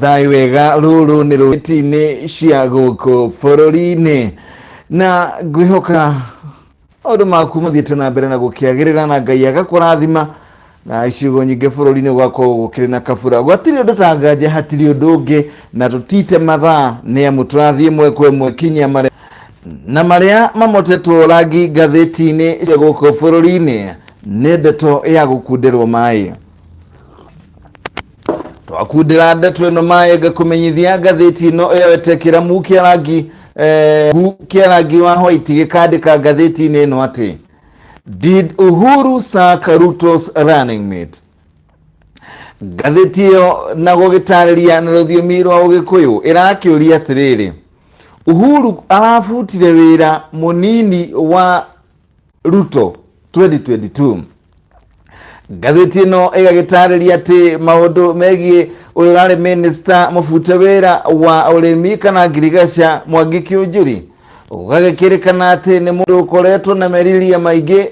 Thayũ wega, rũrũ nĩ rũtinĩ cia gũkũ bũrũri-inĩ, na ngwĩhoka maũndũ maku mathiĩte na mbere na gũkĩagĩrĩra na Ngai agakũrathima, na icigo nyingĩ bũrũri-inĩ gũgakorwo gũkĩrĩ na kabura. Gũtirĩ ũndũ ta nganja, hatirĩ ũndũ ũngĩ, na tũtite mathaa nĩ amu tũrathiĩ ĩmwe kwa ĩmwe kinya marĩa na marĩa mamotetwo rangi ngathĩti-inĩ cia gũkũ bũrũri-inĩ nĩ ndeto ya gũkunderwo maĩ. Twakundĩra ndeto ĩno maĩ, ngakũmenyithia ngathĩti ĩno ĩyoete kĩramu kĩa rangi kĩa rangi wa white, gĩkandĩka ngathĩti-inĩ ĩno atĩ "Did Uhuru sack Ruto's running mate?" Ngathĩti ĩyo na gũgĩtarĩria na rũthiomi rwa Ũgĩkũyũ ĩrakĩũria atĩrĩrĩ, Uhuru arabutire wĩra mũnini wa Ruto 2022. Ngathĩti ĩno ĩgagĩtarĩria atĩ maũndũ megiĩ ũrĩa ũrarĩ minista mũbute wĩra wa ũrĩmi kana ngirigaca Mwangi Kĩũnjũri, gũgagĩkĩrĩkana atĩ nĩ mũndũ ũkoretwo na merirĩria maingĩ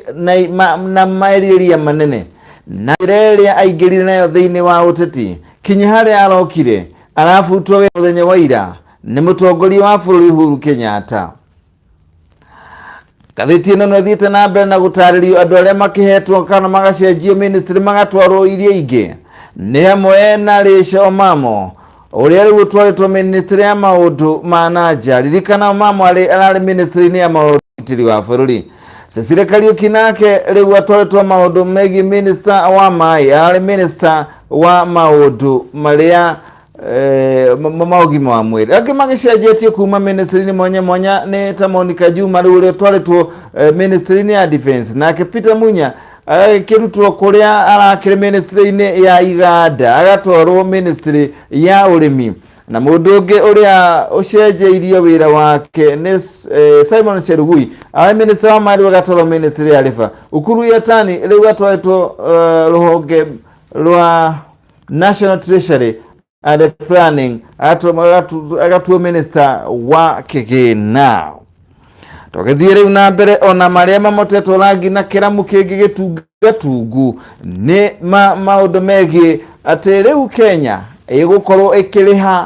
na merirĩria manene, na njĩra ĩrĩa aingĩrire nayo thĩinĩ wa ũteti kinya harĩa arokire arabutwo wĩra mũthenya wa ira nĩ mũtongoria wa bũrũri Uhuru Kenyatta. Ngathĩti ĩno no ĩthiĩte na mbere na gũtarĩrio andũ arĩa makĩhetwo kana magacenjio ministry magatwarwo iria ingĩ nĩ hamwe na Rachel Omamo, ũrĩa rĩu ũtwarĩtwo ministry ya maũndũ ma na nja. Ririkana Omamo ararĩ ministry-inĩ ya maũndũ ũgitĩri wa bũrũri. Cecile Kariuki nake rĩu atwarĩtwo maũndũ megiĩ minister wa maĩ, ararĩ minister wa maũndũ marĩa ma ũgima wa mwĩrĩ. Angĩ magĩcenjetio kuma ministry-inĩ mwanya mwanya nĩ ta Monica Juma, rĩu ũrĩa ũtwarĩtwo ministry-inĩ ya defense, nake Peter Munya agagĩkĩrutwo kũrĩa arakĩrĩ ministry-inĩ ya iganda agatwarwo ministry ya ũrĩmi. Na mũndũ ũngĩ ũrĩa ũcenjeirio wĩra wake nĩ Simon Chelugui, arĩ minister wa maĩ, rĩu agatwarwo ministry ya Labour. Ukur Yatani rĩu atwarĩtwo rũhonge rwa National Treasury and Planning, agatuo minister wa kĩgĩna. Tũgĩthiĩ rĩu na mbere, ona marĩa mamotetwo rangi na kĩramu kĩngĩ gĩtungatungu nĩ maũndũ megiĩ atĩ rĩu Kenya ĩgũkorwo ĩkĩrĩha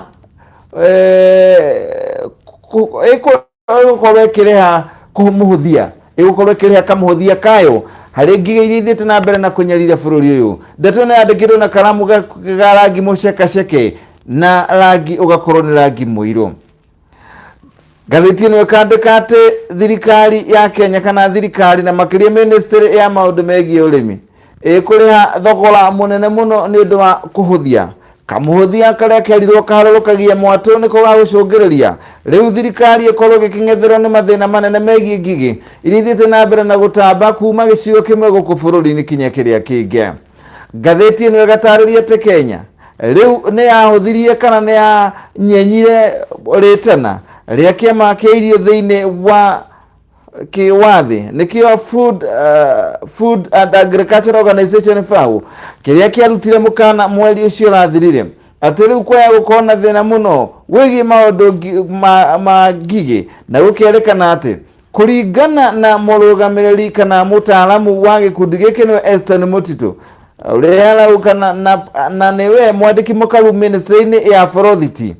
ĩgũkorwo ĩkĩrĩha kũmũhũthia, ĩgũkorwo ĩkĩrĩha kamũhũthia kayo harĩ ngigĩ iria ithiĩte na mbere na kũnyarira bũrũri ũyũ. Ndeto ĩno yandĩkĩtwo na karamu ga rangi mũcekaceke na rangi ũgakorwo nĩ rangi mũirũ. Ngathĩti ĩno ĩkandĩka atĩ thirikari ya Kenya kana thirikari na makĩria ministry ya maũndũ megiĩ ũrĩmi ĩkũrĩha thogora mũnene mũno nĩ ũndũ wa kũhũthia kamũhũthia karĩa kerirwo kaharũrũkagia mwatũ nĩko gagũcũngĩrĩria rĩu thirikari ĩkorwo ĩgĩkĩng'etherwo nĩ mathĩna manene megiĩ ngigĩ iria ithiĩte na mbere na gũtamba kuma gĩcigo kĩmwe gũkũ bũrũri-inĩ kinya kĩrĩa kĩngĩ. Ngathĩti ĩno ĩgatarĩria atĩ Kenya rĩu nĩ yahũthirie kana nĩ yanyenyire rĩtana rĩa kĩama kĩa irio thĩinĩ wa kĩwathi, nĩkĩo Food and Agricultural Organization, FAO, kĩrĩa kĩarutire mũkana mweri ũcio ũrathirire atĩ rĩu kwaya gũkorwo na thĩna mũno wĩgiĩ maũndũ ma ngigĩ, na gũkerĩkana atĩ kũringana na mũrũgamĩrĩri kana mũtaaramu wa gĩkundi gĩkĩ, nĩwe Eston Mutito, ũrĩa arauga na nĩwe mwandĩki mũkaru ministry-inĩ ya borothiti,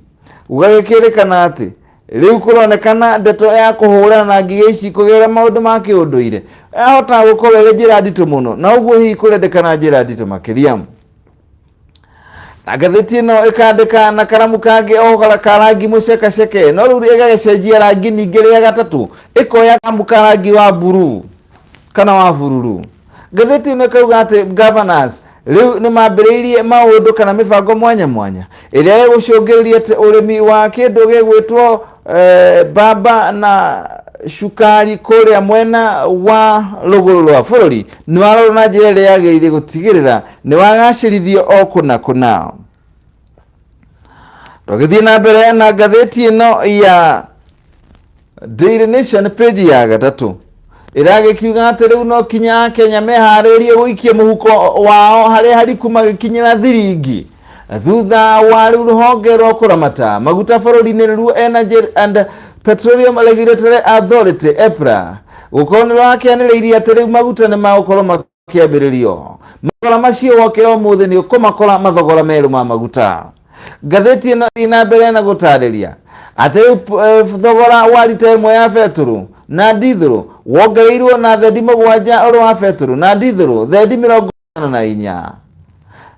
gũgagĩkĩrĩkana atĩ rĩu kũronekana ndeto ya kũhũrana na ngigĩ ici kũgerera maũndũ ma kĩũndũire yahota gũkorwo ĩrĩ njĩra nditũ mũno, na ũguo hihi kũrendekana njĩra nditũ makĩria. Na ngathĩti ĩno ĩkandĩka na karamu kangĩ o ka rangi mũcekaceke, no rĩu ĩgagĩcenjia rangi ningĩ rĩa gatatũ, ĩkoya karamu ka rangi wa buruu kana wa bururu. Ngathĩti ĩno ĩkauga atĩ governors rĩu nĩ mambĩrĩirie maũndũ kana mĩbango mwanya mwanya ĩrĩa ĩgũcũngĩrĩria atĩ ũrĩmi wa kĩndũ gĩgwĩtwo mbamba na cukari kũrĩa mwena wa rũgũrũ rwa bũrũri nĩ warorwo na njĩra ĩrĩa yagĩrĩire gũtigĩrĩra nĩ wagacĩrithio o kũna kũna. Tũgĩthiĩ na mbere na ngathĩti ĩno ya Daily Nation, page ya gatatũ ĩragĩkiuga atĩ rĩu no kinya Akenya meharĩrie gũikia mũhuko wao harĩa hariku magĩkinyĩra thiringi, thutha wa rĩu rũhonge rwa kũramata maguta bũrũri-inĩ, nĩruo Energy and Petroleum Regulatory Authority, EPRA, gũkorwo nĩ rwakĩanĩrĩirie atĩ rĩu maguta nĩ magũkorwo makĩambĩrĩrio. Mathogora macio wokĩra ũmũthĩ nĩ ũkũmakora mathogora merũ ma maguta. Ngathĩti ĩno ĩthiĩ na mbere na gũtarĩria atĩ rĩu thogora wa rita ĩmwe ya betũrũ na ndithũrũ wongereirwo na thendi 7 ũrĩ wa betũrũ na ndithũrũ thendi 54.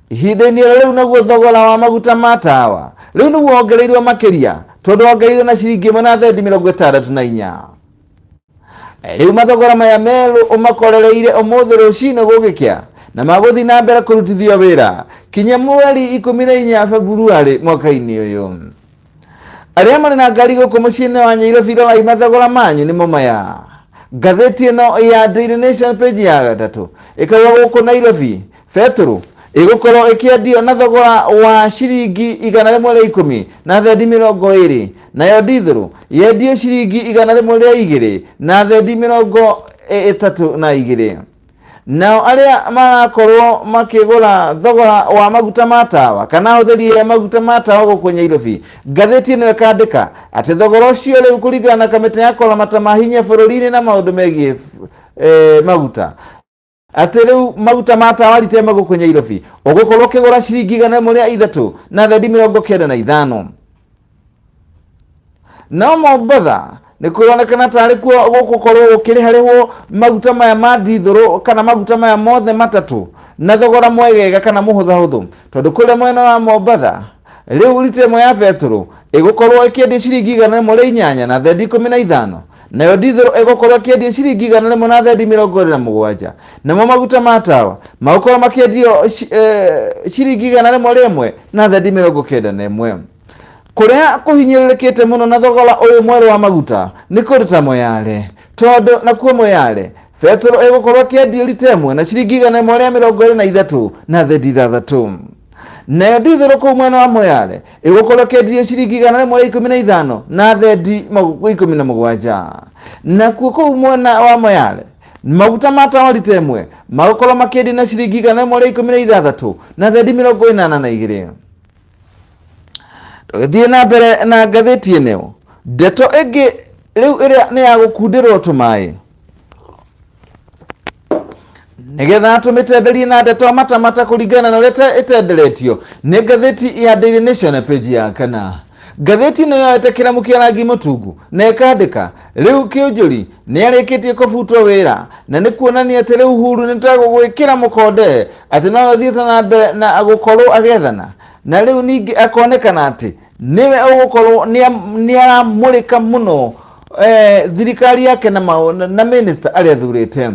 Ihinda-inĩ oro rĩu naguo thogora wa maguta ma tawa rĩu nĩguo wongereirwo makĩria tondũ wongereirwo na ciringi 1 na thendi 64. Rĩu mathogora maya merũ ũmakorereire ũmũthĩ rũcinĩ gũgĩkĩa na magũthiĩ na mbere kũrutithio wĩra kinya mweri 14 Februarĩ mwaka-inĩ ũyũ. Arĩa marĩ na ngari gũkũ mũciĩ-inĩ wa Nyairobi rorai mathogora manyu nĩmo maya. Ngathĩti ĩno ya Daily Nation page ya gatatũ ĩkauga gũkũ Nairobi betũrũ ĩgũkorwo ĩkĩendio na thogora wa ciringi 110 na thendi 20, nayo ndithũrũ yendio ciringi 102 na thendi 32. Nao arĩa marakorwo makĩgũra thogora wa maguta ma tawa kana ahũthĩri a maguta ma tawa gũkũ Nyairobi, ngathĩti ĩno ĩkandĩka atĩ thogora ũcio rĩu kũringana na kamĩtĩ ya kũramata mahinya bũrũri-inĩ na maũndũ megiĩ maguta, atĩ rĩu maguta ma tawa rita ĩmwe gũkũ Nyairobi ũgũkorwo ũkĩgũra ciringi 103 na thendi 95. No Mombatha nĩ kũronekana tarĩ kuo gũgũkorwo gũkĩrĩharĩhwo maguta maya ma ndithũrũ kana maguta maya mothe matatũ na thogora mwegega kana mũhũthahũthũ, tondũ kũrĩa mwena wa Mombatha rĩu rita ĩmwe ya betũrũ ĩgũkorwo ĩkĩendio ciringi 108 na thendi 15, nayo ndithũrũ ĩgũkorwo ĩkĩendio ciringi 100 na thendi 27, namo maguta ma tawa magũkorwo makĩendio ciringi 101 na thendi 91. Kũrĩa kũhinyĩrĩrĩkĩte mũno na thogora ũyũ mwerũ wa maguta nĩ kũndũ ta Moyale, tondũ nakuo Moyale betũrũ ĩgũkorwo ĩkĩendio rita ĩmwe na ciringi 123 na thendi 6, nayo ndithũrũ kũu mwena wa Moyale ĩgũkorwo ĩkĩendio ciringi 115 na thendi 17. Nakuo kũu mwena wa Moyale maguta ma tawa rita ĩmwe magũkorwo makĩendio na ciringi 116 na thendi 82. Tũgĩthiĩ na mbere na ngathĩti ĩno, ndeto ĩngĩ rĩu ĩrĩa nĩ ya gũkundĩrwo tũmaĩ nĩgetha tũmĩtenderie na ndeto matamata kũringana na ũrĩa ĩtenderetio nĩ ngathĩti ya Daily Nation page ya kana. Ngathĩti ĩno yoete kĩramu kĩa rangi mũtungu na ĩkandĩka rĩu Kĩũnjũri nĩ arĩkĩtie kũbutwo wĩra na nĩ kuonania atĩ rĩu Uhuru nĩ ta gũgwĩkĩra mũkonde atĩ no athiĩte na mbere na gũkorwo agĩathana, na rĩu ningĩ akonekana atĩ nĩwe ũgũkorwo nĩ aramũrĩka mũno thirikari yake na minister arĩa athurĩte.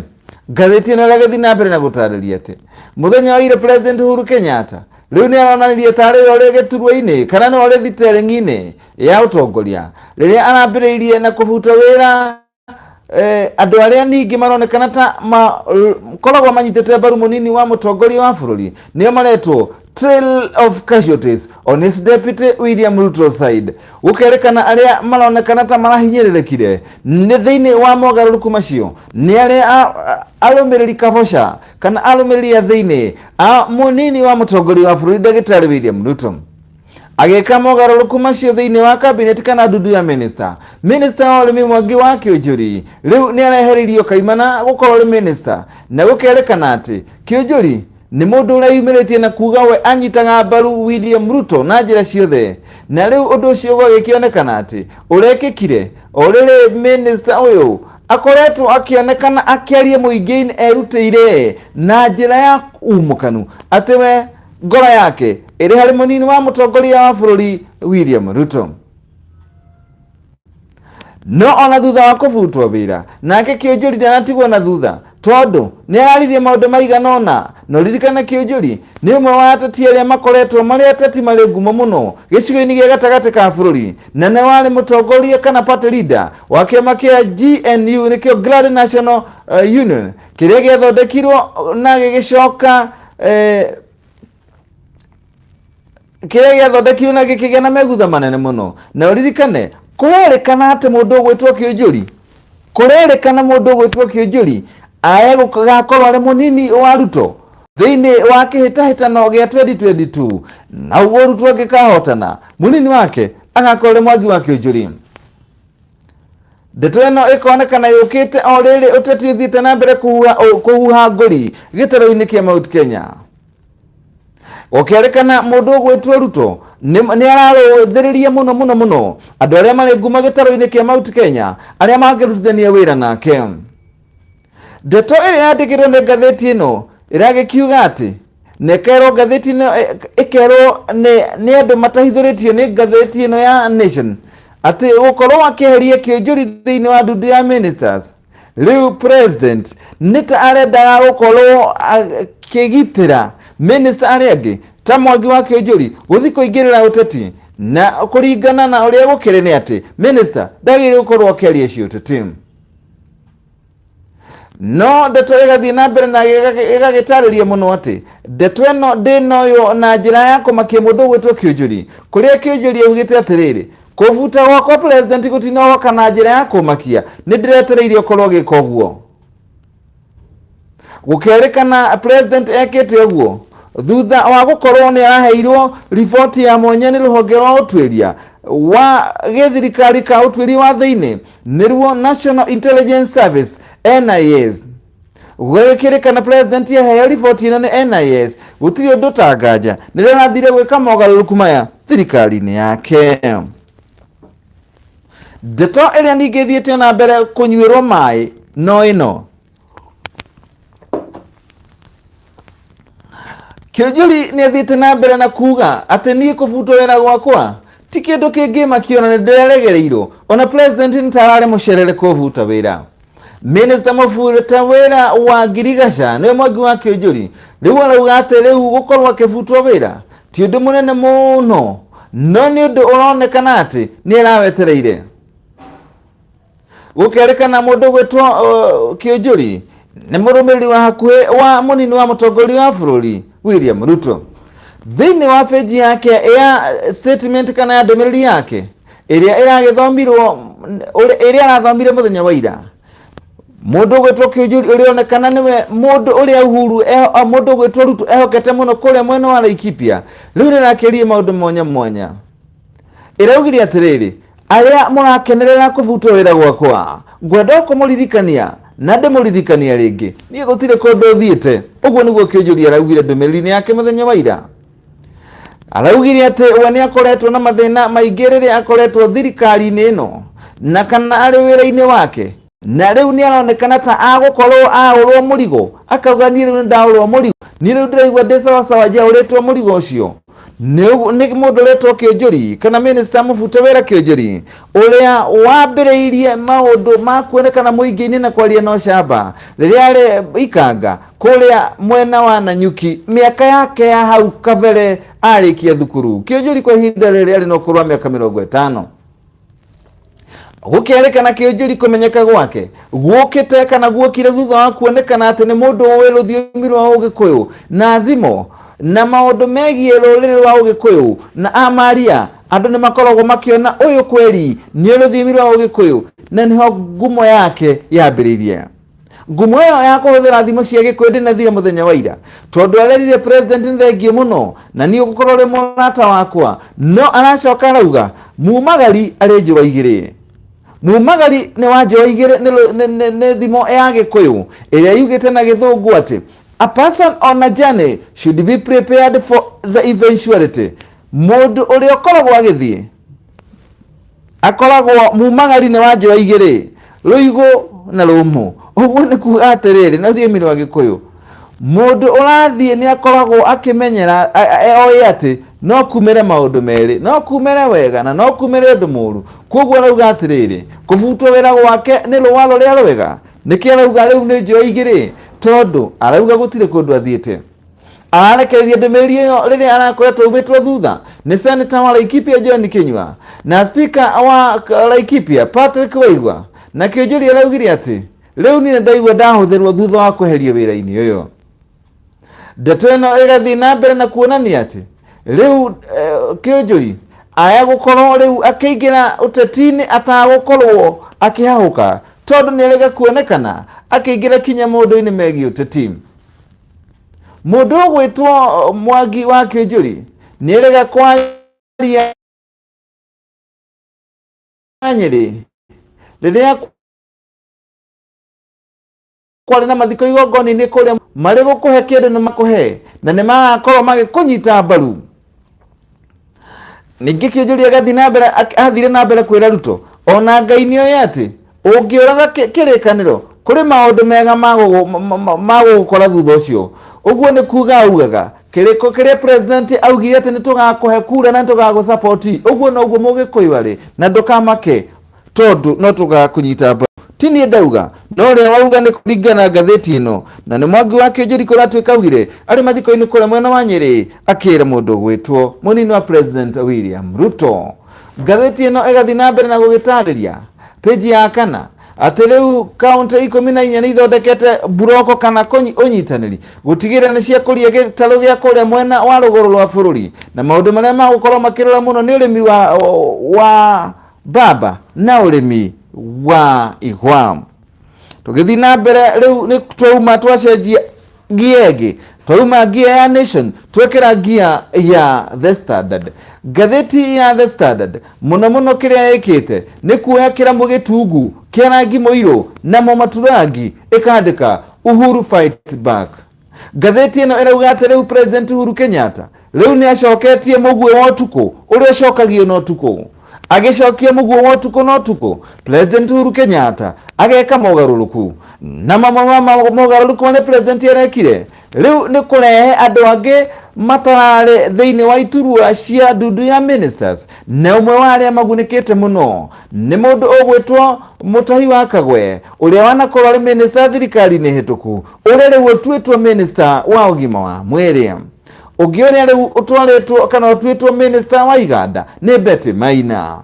Ngathĩti ĩno ĩgagĩthiĩ na mbere na gũtarĩria atĩ mũthenya wa ira President Uhuru Kenyatta rĩu nĩ aronanirie tarĩ we ũrĩ gĩturwa-inĩ kana nĩwe ũrĩ thitereng'i-inĩ ya ũtongoria rĩrĩa arambĩrĩirie na kũbuta wĩra andũ arĩa ningĩ maronekana ta makoragwo manyitĩte mbaru mũnini wa mũtongoria wa bũrũri nĩo maretwo trail of casualties on his deputy William Ruto side. Gũkerĩkana arĩa maronekana ta marahinyĩrĩrĩkire nĩ thĩinĩ wa mogarũrũku macio nĩ arĩa arũmĩrĩri kaboca kana arũmĩrĩri a thĩinĩ a mũnini wa mũtongoria wa bũrũri ndagĩtarĩ William Ruto. Agĩka mogarũrũku macio thĩinĩ wa cabinet kana ndundu ya minister, minister wa ũrĩmi Mwangi wa Kĩũnjũri rĩu nĩ areheririo kaimana gũkorwo arĩ minister, na gũkerĩkana atĩ Kĩũnjũri nĩ mũndũ ũrĩa yumĩrĩtie na kuga we anyitaga mbaru William Ruto na njĩra ciothe, na rĩu ũndũ ũcio ũgagĩkĩonekana atĩ ũrekĩkire o rĩrĩ minister ũyũ akoretwo akĩonekana akĩaria mũingĩ-inĩ erutĩire na njĩra ya umũkanu atĩ we ngoro yake ĩrĩ harĩ mũnini wa mũtongoria wa bũrũri William Ruto. No ona thutha wa kũbutwo wĩra nake Kĩũnjũri ndanatigwo na thutha tondũ nĩ araririe maũndũ maigana ũna. Na ũririkane Kĩũnjũri nĩ ũmwe wa ateti arĩa makoretwo marĩ ateti marĩ ngumo mũno gĩcigo-inĩ gĩa gatagatĩ ka bũrũri, na nĩ warĩ mũtongoria kana party leader wa kĩama kĩa GNU nĩkĩo Grand National Union kĩrĩa gĩathondekirwo na gĩgĩcoka kĩrĩa gĩathondekirwo na gĩkĩgĩa na megutha manene mũno. Na ũririkane kũrerĩkana atĩ mũndũ ũgwĩtwo Kĩũnjũri, kũrerĩkana mũndũ ũgwĩtwo Kĩũnjũri aye gũgakorwo arĩ mũnini wa Ruto thĩinĩ wa kĩhĩtahĩtano gĩa 2022, na ũguo Ruto angĩkahotana mũnini wake agakorwo arĩ Mwangi wa Kĩũnjũri. Ndeto ĩno ĩkonekana yũkĩte o rĩrĩ ũteti ũthiĩte na mbere kũhuha ngũri gĩtarũ-inĩ kĩa Mount Kenya. Gũkĩarĩkana mũndũ ũgwĩtwo Ruto nĩ ararũthĩrĩria mũno mũno mũno andũ arĩa marĩ nguma gĩtarũ-inĩ kĩa Mount Kenya arĩa mangĩrutithania wĩra nake. Ndeto ĩrĩa yandĩkĩtwo nĩ ngathĩti ĩno ĩragĩkiuga atĩ na ĩkerwo ngathĩti ĩno ĩkerwo nĩ andũ matahithũrĩtio nĩ ngathĩti ĩno ya Nation atĩ gũkorwo akĩeheria Kĩũnjũri thĩinĩ wa ndundu ya ministers rĩu president nĩ ta arendaga gũkorwo akĩgitĩra minister arĩa angĩ ta Mwangi wa Kĩũnjũri gũthiĩ kũingĩrĩra ũteti, na kũringana na ũrĩa gũkĩrĩ nĩ atĩ minister ndagĩrĩire gũkorwo akĩaria ciũteti. No ndeto ĩgathiĩ na mbere na ĩgagĩtarĩria mũno atĩ ndeto ĩno ndĩnoywo na njĩra ya kũmakia mũndũ ũgwĩtwo Kĩũnjũri, kũrĩa Kĩũnjũri augĩte atĩrĩrĩ, kũbuta gwakwa president gũtinohoka na njĩra ya kũmakia, nĩ ndĩretereire ũkorwo ũgĩka ũguo. Gũkerĩkana president ekĩte ũguo thutha wa gũkorwo nĩ araheirwo riboti ya mwanya nĩ rũhonge rwa ũtuĩria wa gĩthirikari ka ũtuĩria wa thĩinĩ nĩruo National Intelligence Service NIS. Gũgĩkĩrĩkana president aheo riboti ĩno nĩ NIS gũtirĩ ũndũ ta nganja nĩrĩo arathire gwĩka mogarũrũku maya thirikari-inĩ yake. Ndeto ĩrĩa ningĩ ĩthiĩte na mbere kũnyuĩrwo maĩ no ĩno. Kĩũnjũri nĩ athiĩte na mbere na kuga atĩ niĩ kũbutwo wĩra gwakwa ti kĩndũ kĩngĩmakia ona nĩ ndĩreregereirwo ona president nĩ tararĩ mũcerere kũbuta wĩra. Minister mũbute wĩra wa ngirigaca nĩwe Mwangi wa Kĩũnjũri rĩu arauga atĩ rĩu gũkorwo akĩbutwo wĩra ti ũndũ mũnene mũno no nĩ ũndũ ũronekana atĩ nĩ arawetereire. Gũkerĩkana mũndũ gwĩtwo Kĩũnjũri nĩ mũrũmĩrĩri wa hakuhĩ wa mũnini wa mũtongoria wa bũrũri William Ruto. Thĩinĩ wa page yake ya statement kana ya ndũmĩrĩri yake ĩrĩa ĩragĩthomirwo ĩrĩa arathomire mũthenya wa ira, mũndũ ũgwĩtwo Kĩũnjũri ũrĩa onekana nĩwe mũndũ ũrĩa Uhuru mũndũ ũgwĩtwo Ruto ehokete mũno kũrĩa mwena wa Laikipia, rĩu nĩ arakĩria maũndũ mwanya mwanya. Ĩraugire atĩrĩrĩ, arĩa mũrakenerera kũbutwo wĩra gwakwa, ngwenda kũmũririkania na ndĩmũririkania rĩngĩ, niĩ gũtirĩ kũndũ thiĩte. Ũguo nĩguo Kĩũnjũri araugire ndũmĩrĩri-inĩ yake mũthenya wa ira. Araugire atĩ we nĩ akoretwo na mathĩna maingĩ rĩrĩa akoretwo thirikari-inĩ ĩno na kana arĩ wĩra-inĩ wake, na rĩu nĩ aronekana ta agũkorwo aũrwo mũrigo, akauga niĩ rĩu nĩ ndaũrwo mũrigo, niĩ rĩu ndĩraigua ndĩ sawasawa njaũrĩtwo mũrigo ũcio. Nĩ mũndũ ũretwo Kĩũnjũri kana minister mũbute wĩra Kĩũnjũri ũrĩa wambĩrĩirie maũndũ ma kuonekana mũingĩ-inĩ na kwaria na ũcamba rĩrĩa arĩ Ikanga kũrĩa mwena wa Nanyuki mĩaka yake ya hau kabere arĩkia thukuru. Kĩũnjũri kwa ihinda rĩrĩ arĩ na ũkũrũ wa mĩaka 50. Gũkĩarĩkana Kĩũnjũri kũmenyeka gwake guokĩte kana guokire thutha wa kuonekana atĩ nĩ mũndũ ũĩ rũthiomi rwa Ũgĩkũyũ na thimo na maũndũ megiĩ rũrĩrĩ rwa Ũgĩkũyũ na amaria andũ nĩ makoragwo makĩona ũyũ kweri nĩ rũthiomi rwa Ũgĩkũyũ na nĩho ngumo yake yambĩrĩirie. Ngumo ĩyo ya kũhũthĩra thimo cia Gĩkũyũ ndĩnathira mũthenya wa ira tondũ arerire president nĩ thengiũ mũno na niĩ ũgũkorwo ũrĩ mũrata wakwa, no aracoka arauga mumagari arĩ njũa igĩrĩ. Mumagari nĩ wa njũa igĩrĩ nĩ thimo ya Gĩkũyũ ĩrĩa yugĩte na Gĩthũngũ atĩ a person on a journey should be prepared for the eventuality. Mũndũ ũrĩa ũkoragwo agĩthiĩ akoragwo mumagari nĩ wa njũa igĩrĩ, rũigũ na rũmũ. Ũguo nĩ kuga atĩrĩrĩ na rũthiomi rwa Gĩkũyũ, mũndũ ũrathiĩ nĩ akoragwo akĩmenyera oĩ atĩ no kumĩre maũndũ merĩ, no kumĩre wega na no kumĩre ũndũ mũru. Koguo arauga atĩrĩrĩ, kũbutwo wĩra gwake nĩ rũa rũrĩa rwega. Nĩkĩo arauga rĩu nĩ njũa igĩrĩ, tondũ arauga gũtirĩ kũndũ athiĩte. Ararekereria ndũmĩrĩri ĩyo rĩrĩa arakoretwo aumĩtwo thutha nĩ seneta wa Laikipia John Kinyua na speaker wa Laikipia Patrick Waigua, na Kĩũnjũri araugire atĩ rĩu niĩ ndaigua ndahũthĩrwo thutha wa kweherio wĩra-inĩ ũyũ. Ndeto ĩno ĩgathiĩ na mbere na kuonania atĩ rĩu Kĩũnjũri aya gũkorwo rĩu akĩingĩra ũteti-inĩ atagũkorwo akĩhahũka, tondũ nĩ arega kuonekana akĩingĩra kinya maũndũ-inĩ megiĩ ũteti. Mũndũ ũgwĩtwo Mwangi wa Kĩũnjũri nĩ arega kwaria Nyĩrĩ rĩrĩa Kwarĩ na mathiko igongona-inĩ kũrĩa marĩ gũkũhe kĩndũ nĩ makũhe na nĩ magakorwo magĩkũnyita mbaru. Ningĩ Kĩũnjũri agathiĩ na mbere athire na mbere kwĩra Ruto ona Ngai nĩ oĩ atĩ ũngĩũraga kĩrĩkanĩro kũrĩ maũndũ mega ma gũgũkora thutha ũcio. Ũguo nĩ kuga augaga kĩrĩko kĩrĩa president augire atĩ nĩ tũgakũhe kura na nĩ tũgagũ ũguo noguo mũgĩkũyũ arĩ na ndũkamake tondũ no tũgakũnyita mbaru. Ti niĩ ndauga no ũrĩa wauga nĩ kũringana na ngathĩti ĩno, na nĩ Mwangi wa Kĩũnjũri kũratuĩka augire arĩ mathiko-inĩ kũrĩa mwena wa Nyĩrĩ akĩra mũndũ ũgwĩtwo mũnini wa President William Ruto. Ngathĩti ĩno ĩgathiĩ na mbere na gũgĩtarĩria page ya kana atĩ rĩu kaunti 14 nĩ ithondekete mburoko kana ũnyitanĩri gũtigĩrĩra nĩ ciakũria gĩtarũ gĩa kũrĩa mwena wa rũgũrũ rwa bũrũri, na maũndũ marĩa magũkorwo makĩrora mũno nĩ ũrĩmi wa mbamba na ũrĩmi wa igwa. Tũgĩthiĩ na mbere rĩu nĩ twauma twacenjia ngia ĩngĩ, twauma ngia ya Nation twekĩra ngia ya The Standard. Ngathĩti ya The Standard mũno mũno kĩrĩa ĩkĩte nĩ kuoya kĩramu gĩtungu kĩa rangi mũirũ namo maturangi ĩkandĩka Uhuru fights back. Ngathĩti ĩno ĩrauga atĩ rĩu President Uhuru Kenyatta rĩu nĩ acoketie mũguĩ wa ũtukũ ũrĩa ũcokagio na ũtukũ. Agĩcokia mũguĩ wa ũtukũ na ũtukũ, President Uhuru Kenyatta ageka mogarũrũku, na mamwe ma mogarũrũku marĩa President arekire rĩu nĩ kũrehe andũ angĩ matararĩ thĩinĩ wa iturwa cia ndundu ya ministers, na ũmwe wa arĩa magunĩkĩte mũno nĩ mũndũ ũgwĩtwo Mutahi wa Kagwe ũrĩa wanakorwo arĩ minister thirikari-inĩ hĩtũku, ũrĩa rĩu ũtuĩtwo minister wa ũgima wa mwĩrĩ. Ũngĩ ũrĩa rĩu ũtwarĩtwo kana ũtuĩtwo minister wa iganda nĩ Betty Maina.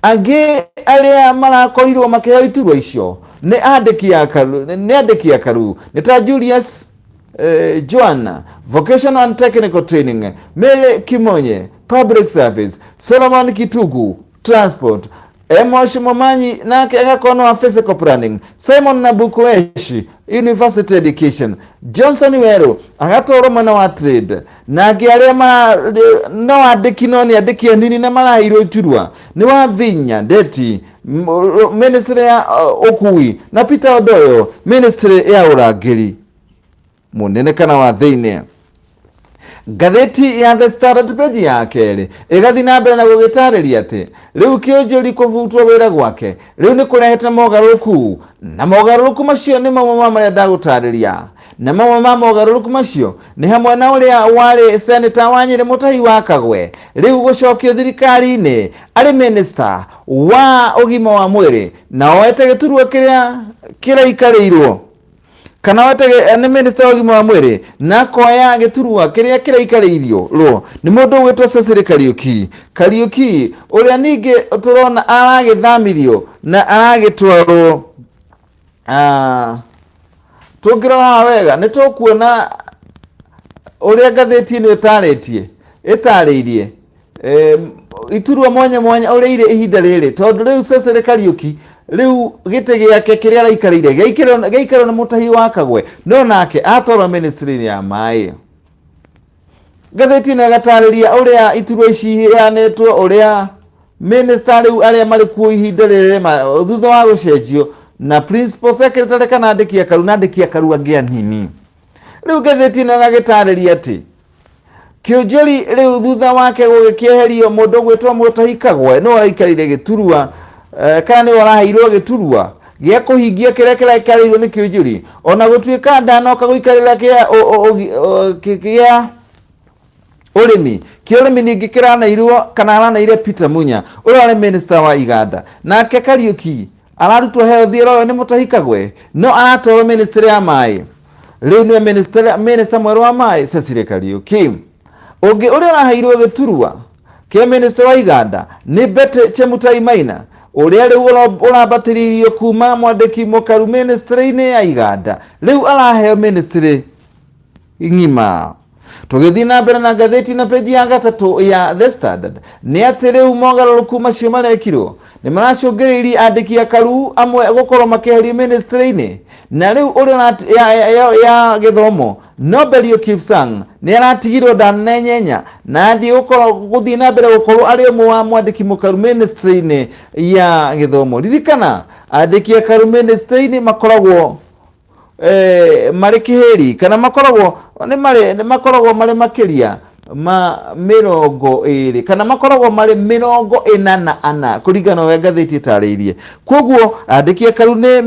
Angĩ arĩa marakorirwo makĩheo iturwa icio nĩ andĩki a karu, nĩ andĩki a karu nĩ ta Julius Joanna, Vocational and Technical Training, Mary Kimonye, Public Service, Solomon Kitugu, Transport, Emosh Momanyi nake agakorwo wa Physical Planning, Simon Nabukueshi, University Education, Johnson Weru agatwarwo mwena wa Trade, na angĩ arĩa no andĩki no nĩ andĩki anini na maraheirwo iturwa nĩ wa Vinya Ndeti, Ministry ya ũkui, na Peter Odoyo, Ministry ya ũrangĩri mũnene kana wa thĩinĩ. Ngathĩti ya The Standard page ya kerĩ ĩgathiĩ na mbere na gũgĩtarĩria atĩ rĩu Kĩũnjũri kũbutwo wĩra gwake rĩu nĩ kũrehete mogarũrũku, na mogarũrũku macio nĩ mamwe ma marĩa ndagũtarĩria, na mamwe ma mogarũrũku macio nĩ hamwe na ũrĩa warĩ seneta wa Nyĩrĩ Mutahi wa Kagwe rĩu gũcokio thirikari-inĩ arĩ minister wa ũgima wa mwĩrĩ, na oete gĩturwa kĩrĩa kĩraikarĩirwo kana oete nĩ minister wa ũgima wa mwĩrĩ na akoya gĩturwa kĩrĩa kĩraikarĩirio rwo nĩ mũndũ ũgwĩtwo Cecily Kariuki. Kariuki ũrĩa ningĩ tũrona aragĩthamirio na aragĩtwarwo, tũngĩrora wega nĩ tũkuona ũrĩa ngathĩti ĩno ĩtarĩirie iturwa mwanya mwanya ũrĩa irĩ ihinda rĩrĩ, tondũ rĩu Cecily Kariuki rĩu gĩtĩ gĩake kĩrĩa araikarĩire gĩaikarwo nĩ Mutahi wa Kagwe, no nake atwarwo ministry ya maĩ. Ngathĩti ĩno ĩgatarĩria ũrĩa iturwa ici iheanĩtwo, ũrĩa minister rĩu arĩa marĩ kuo ihinda rĩrĩ thutha wa gũcenjio na principal secretary kana andĩki a karu na andĩki a karu angĩ anini. Rĩu ngathĩti ĩno ĩgagĩtarĩria atĩ Kĩũnjũri rĩu thutha wake gũgĩkĩeherio mũndũ ũgwĩtwo Mutahi Kagwe nĩwe ũraikarĩire gĩturwa, kana nĩwe ũraheirwo gĩturwa gĩa kũhingia kĩrĩa kĩraikarĩirwo nĩ Kĩũnjũri, ona gũtuĩka ndanoka gũikarĩra kĩa ũrĩmi. Kĩa ũrĩmi ningĩ kĩraneirwo kana araneire Peter Munya ũrĩa warĩ minister wa iganda, nake Kariuki ararutwo health ĩroyo nĩ Mutahi Kagwe no aratwarwo ministry ya maĩ. Rĩu nĩwe minister mwerũ wa maĩ Cecily Kariuki. Ũngĩ ũrĩa ũraheirwo gĩturwa kĩa minister wa iganda nĩ Betty Chemutai Maina ũrĩa rĩu ũrambatĩrĩirio kuma mwandĩki mũkaru ministry-inĩ ya iganda, rĩu araheo ministry ng'ima. Tũgĩthiĩ na mbere na ngathĩti na page ya gatatũ ya The Standard nĩ atĩ rĩu mogarũrũku macio marekirwo nĩ maracũngĩrĩirie andĩki a karu amwe gũkorwo makĩeherio ministry-inĩ, na rĩu ũrĩa ya gĩthomo Nobelio Kipsang nĩ aratigirwo ndanenyenya na athiĩ gũthiĩ na mbere gũkorwo arĩ ũmwe wa mwandĩki mũkaru ministry-inĩ ya gĩthomo. Ririkana andĩki a karu ministry-inĩ makoragwo Marĩ kĩhĩri kana makoragwo nĩ marĩ nĩ makoragwo marĩ makĩria ma 20 kana makoragwo marĩ 44 kũringana na ũrĩa ngathĩti ĩtarĩirie. Koguo andĩki akaru nĩ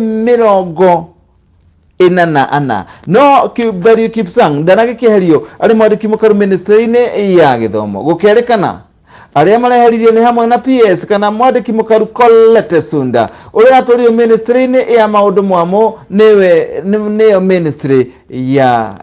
44, no Belio Kipsang ndanagĩkĩeherio arĩ mwandĩki mũkaru ministry-inĩ ya gĩthomo. Gũkerĩkana arĩa mareheririo nĩ hamwe na PS kana mwandĩki mũkaru Colette Sunda, ũrĩa atwarirwo ministry-inĩ ya maũndũ mwamũ, nĩwe nĩyo ministry ya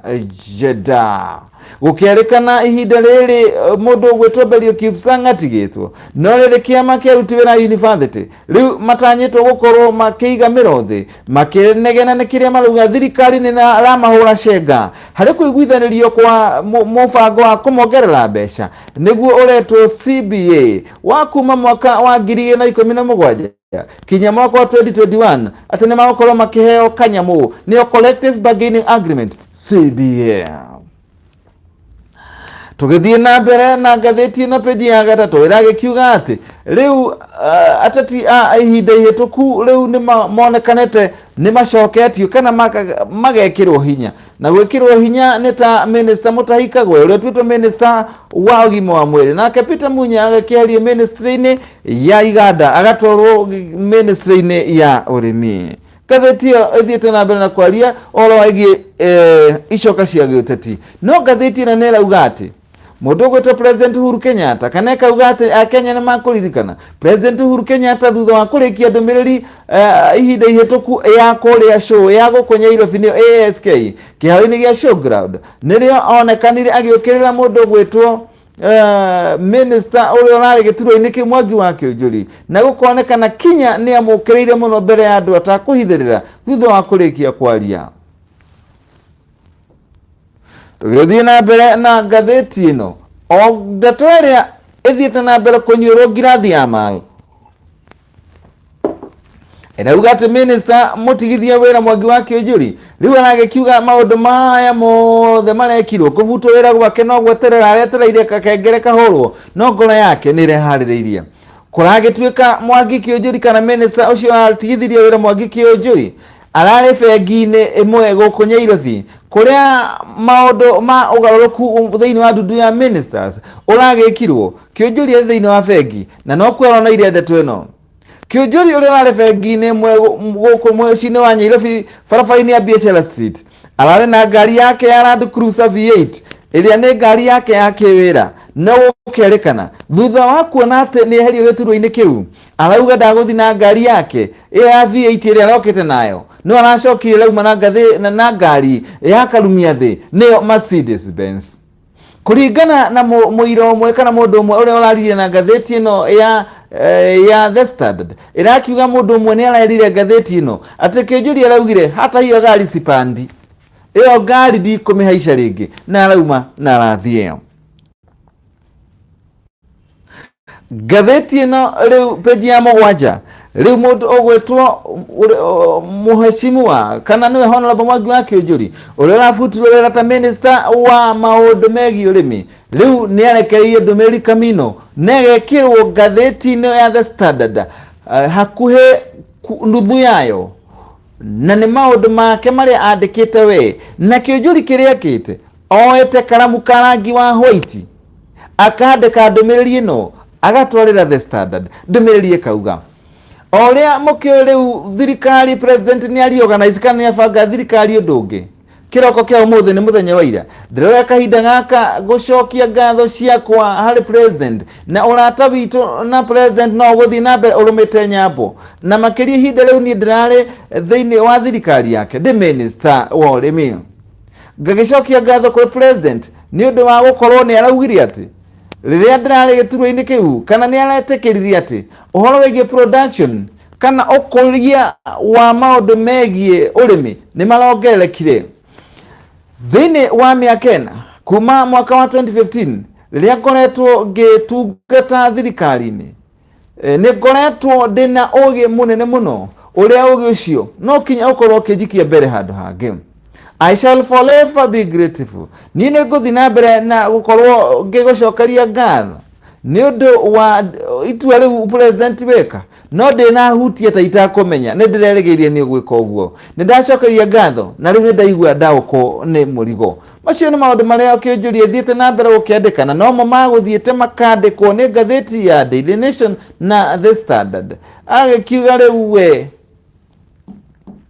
Jeddah. Gũkerĩkana ihinda rĩrĩ mũndũ ũgwĩtwo Belio Kipsang atigĩtwo, no rĩrĩ kĩama kĩa aruti wĩra university rĩu matanyĩtwo gũkorwo makĩiga mĩro thĩ makĩnegena nĩ kĩrĩa marauga thirikari nĩ ramahũra cenga harĩ kũiguithanĩrio kwa mũbango wa kũmongerera mbeca, nĩguo ũretwo CBA, wa kuma mwaka wa 2017 kinya mwaka wa 2021, atĩ nĩ magũkorwo makĩheo kanyamũ nĩyo Collective Bargaining Agreement, CBA. Tũgĩthiĩ na mbere na ngathĩti ĩno, peji ya gatatũ ĩragĩkiuga atĩ rĩu ateti a ihinda ihĩtũku rĩu nĩ monekanĩte nĩ macoketio kana magekĩrwo hinya, na gwĩkĩrwo hinya nĩ ta minister Mutahi Kagwe, ũrĩa ũtuĩtwo minister wa ũgima wa mwĩrĩ, nake Peter Munya agakĩeherio ministry-inĩ ya iganda agatwarwo ministry-inĩ ya ũrĩmi. Ngathĩti ĩyo ĩthiĩte na mbere na kwaria ũhoro wĩgiĩ icoka cia gĩũteti, no ngathĩti ĩno nĩ ĩrauga atĩ mũndũ ũgwĩtwo President Uhuru Kenyatta, kana ĩkauga atĩ Akenya nĩ makũririkana President Uhuru Kenyatta thutha wa kũrĩkia ndũmĩrĩri ihinda ihĩtũku ya kũrĩa show ya gũkũ Nyairobi, nĩyo ASK, kĩharo-inĩ gĩa Showground, nĩrĩo onekanire agĩũkĩrĩra mũndũ ũgwĩtwo minister ũrĩa ũrarĩ gĩturwa-inĩ kĩu, Mwangi wa Kĩũnjũri, na gũkonekana kinya nĩ amũkĩrĩire mũno mbere ya andũ atakũhithĩrĩra thutha wa kũrĩkia kwaria. Tũgĩthiĩ na mbere na ngathĩti ĩno, o ndeto ĩrĩa ĩthiĩte na mbere kũnyuĩrwo ngirathi ya maĩ ĩrauga atĩ minister mũtigithia wĩra Mwangi wa Kĩũnjũri rĩu aragĩkiuga maũndũ maya mothe marekirwo kũbutwo wĩra gwake no gweterera aretereire kakengere kahũrwo, no ngoro yake nĩ ĩreharĩrĩirie. Kũragĩtuĩka Mwangi Kĩũnjũri kana minister ũcio atigithirie wĩra Mwangi Kĩũnjũri ararĩ bengi-inĩ ĩmwe gũkũ Nyairobi, kũrĩa maũndũ ma ũgarũrũku thĩinĩ wa ndundu ya ministers ũragĩkirwo. Kĩũnjũri arĩ thĩinĩ wa bengi na no kuo aroneire ndeto ĩno. Kĩũnjũri ũrĩa ũrarĩ bengi-inĩ ĩmwe gũkũ mũciĩ-inĩ wa Nyairobi, barabara-inĩ ya Biashara Street, ararĩ na ngari yake ya Land Cruiser V8, ĩrĩa nĩ ngari yake ya kĩwĩra, no gũkerĩkana thutha wa kuona atĩ nĩ eherio gĩturwa-inĩ kĩu, arauga ndagũthiĩ na ngari yake ĩyo ya V8 ĩrĩa arokĩte nayo, no aracokire rauma na ngathĩ na ngari ya karumia thĩ, nĩyo Mercedes Benz. Kũringana na mũira ũmwe kana mũndũ ũmwe ũrĩa ũraririe na ngathĩti ĩno ya The Standard, ĩrakiuga mũndũ ũmwe nĩ arerire ngathĩti ĩno atĩ Kĩnjũri araugire, "Hata hiyo gari sipandi, ĩyo ngari ndikũmĩhaica rĩngĩ," na arauma na arathiĩ. Ngathĩti ĩno rĩu peji ya 7, rĩu mũndũ ũgwĩtwo mũheshimiwa kana nĩwe Honorable Mwangi wa Kĩũnjũri, ũrĩa ũrabutirwo wĩra ta minister wa maũndũ megiĩ ũrĩmi, rĩu nĩ arekereirie ndũmĩrĩri kamino na ĩgekĩrwo ngathĩti-inĩ ya The Standard, hakuhĩ nuthu yayo, na nĩ maũndũ make marĩa andĩkĩte we. Na Kĩũnjũri kĩrĩa ekĩte, oete karamu ka rangi wa white, akandĩka ndũmĩrĩri ĩno, agatwarĩra The Standard. Ndũmĩrĩri ĩkauga, o ũrĩa mũkĩũĩ, rĩu thirikari, president nĩ ariorganize kana nĩ abanga thirikari ũndũ ũngĩ. Kĩroko kĩa ũmũthĩ nĩ mũthenya wa ira, ndĩroya kahinda gaka gũcokia ngatho ciakwa harĩ president, na ũrata witũ na president no ũgũthiĩ na mbere ũrũmĩte nyambo, na makĩria ihinda rĩu niĩ ndĩrarĩ thĩinĩ wa thirikari yake ndĩ minister wa ũrĩmi. Ngagĩcokia ngatho kwĩ president nĩ ũndũ wa gũkorwo nĩ araugire atĩ rĩrĩa ndĩrarĩ gĩturwa-inĩ kĩu, kana nĩ aretĩkĩririe atĩ ũhoro wĩgiĩ production kana ũkũria wa maũndũ megiĩ ũrĩmi nĩ marongererekire thĩinĩ wa mĩaka 4 kuma mwaka wa 2015 rĩrĩa ngoretwo ngĩtungata thirikari-inĩ. Nĩ ngoretwo ndĩna ũgĩ mũnene mũno, ũrĩa ũgĩ ũcio no kinya ũkorwo ũkĩnjikia mbere handũ hangĩ. I shall forever be grateful. Niĩ nĩ ngũthiĩ na mbere na gũkorwo ngĩgũcokeria ngatho. Nĩ ũndũ wa itua rĩu president weka, no ndĩnahutia ta itakũmenya, nĩ ndĩrerĩgĩrĩire nĩ ũgwĩka ũguo. Nĩ ndacokeria ngatho na rĩu nĩ ndaigua ndaũkwo nĩ mũrigo. Macio nĩ maũndũ marĩa Kĩũnjũri athiĩte na mbere gũkĩandĩka na nomo magũthiĩte makandĩkwo nĩ ngathĩti ya Daily Nation na The Standard. Agĩkiuga rĩu we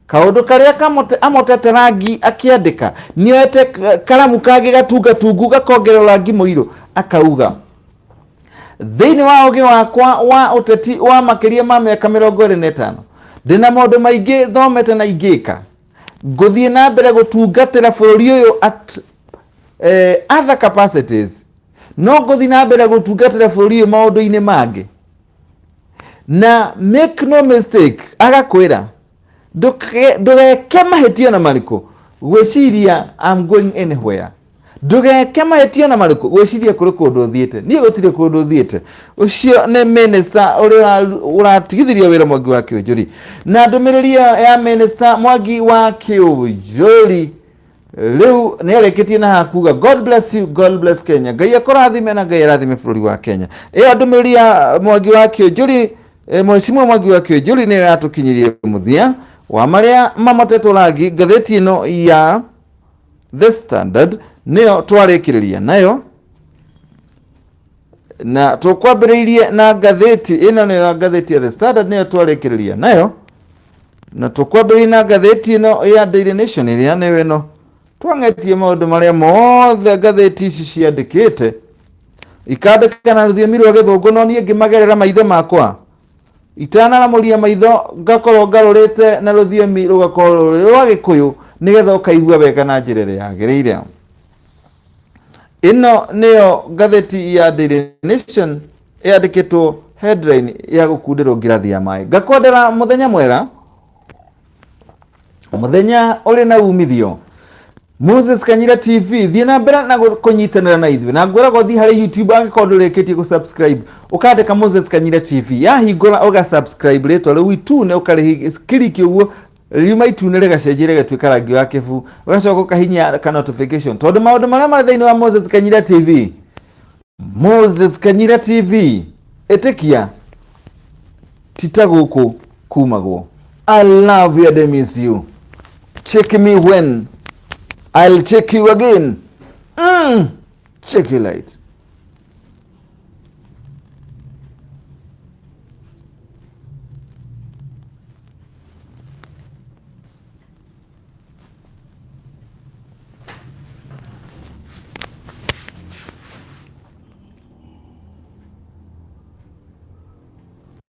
kaũndũ karĩa amotete rangi akĩandĩka nĩoete karamu kangĩ gatungatungu gakongererwo rangi mũirũ akauga thĩinĩ wa ũgĩ wakwa wa ũteti wa makĩria ma mĩaka 25 ndĩna maũndũ maingĩ thomete na ingĩka ngũthiĩ na mbere gũtungatĩra bũrũri ũyũ at other capacities no ngũthiĩ na mbere gũtungatĩra bũrũri ũyũ maũndũ-inĩ mangĩ na make no mistake agakwĩra ndũgeke mahĩtia na marĩkũ gwĩciria I'm going anywhere ndũgeke mahĩtia na marĩkũ gwĩciria kũrĩ kũndũ ũthiĩte niĩ gũtirĩ kũndũ ũthiĩte ũcio nĩ minister ũrĩa ũratigithirio wĩra Mwangi wa Kĩũnjũri na ndũmĩrĩri ĩyo ya minister Mwangi wa Kĩũnjũri rĩu nĩ arĩkĩtie na haha kuga God bless you, God bless Kenya. Ngai akũrathime na Ngai arathime bũrũri wa Kenya. Ĩyo ndũmĩrĩri ya Mwangi wa Kĩũnjũri Mheshimiwa Mwangi wa Kĩũnjũri nĩyo yatũkinyirie mũthia wa marĩa mamotetwo rangi ngathĩti ĩno ya The Standard nĩyo twarĩkĩrĩria nayo na tũkwambĩrĩirie na ngathĩti ĩno nĩyo ya ngathĩti ya The Standard nĩyo twarĩkĩrĩria nayo na tũkwambĩrĩirie na ngathĩti ĩno ya Daily Nation ĩrĩa nĩyo ĩno twang'etie maũndũ marĩa mothe ngathĩti ici ciandĩkĩte ikandĩka na rũthiomi rwa gĩthũngũ no niĩ ngĩmagerera maitho makwa itanaramũria maitho ngakorwo ngarũrĩte na rũthiomi rũgakorwo rũrĩ rwa gĩkũyũ nĩgetha ũkaigua wega na njĩra ĩrĩa yagĩrĩire. Ĩno nĩyo ngathĩti ya Daily Nation yandĩkĩtwo headline ya gũkundĩrwo ngirathi ya maĩ. Ngakwendera mũthenya mwega, mũthenya ũrĩ na umithio. Moses Kanyira TV thiĩ na mbere na kũnyitanĩra na ithuĩ na ngwĩraga ũthiĩ harĩ YouTube angĩkorwo ndũrĩkĩtie gũ-subscribe ũkandĩka Moses Kanyira TV yahingũra ũga subscribe rĩtwa rĩu itune ũkarĩkiriki ũguo riuma itune rĩgacenjia rĩgatuĩka rangi wa kĩbu ũgacoka ũkahinya ka notification tondũ maũndũ marĩa marĩ thĩinĩ wa Moses Kanyira TV Moses Kanyira TV ĩtĩkia ti ta gũkũ kumagwo I love you and I miss you check me when I'll check you again. Check you light.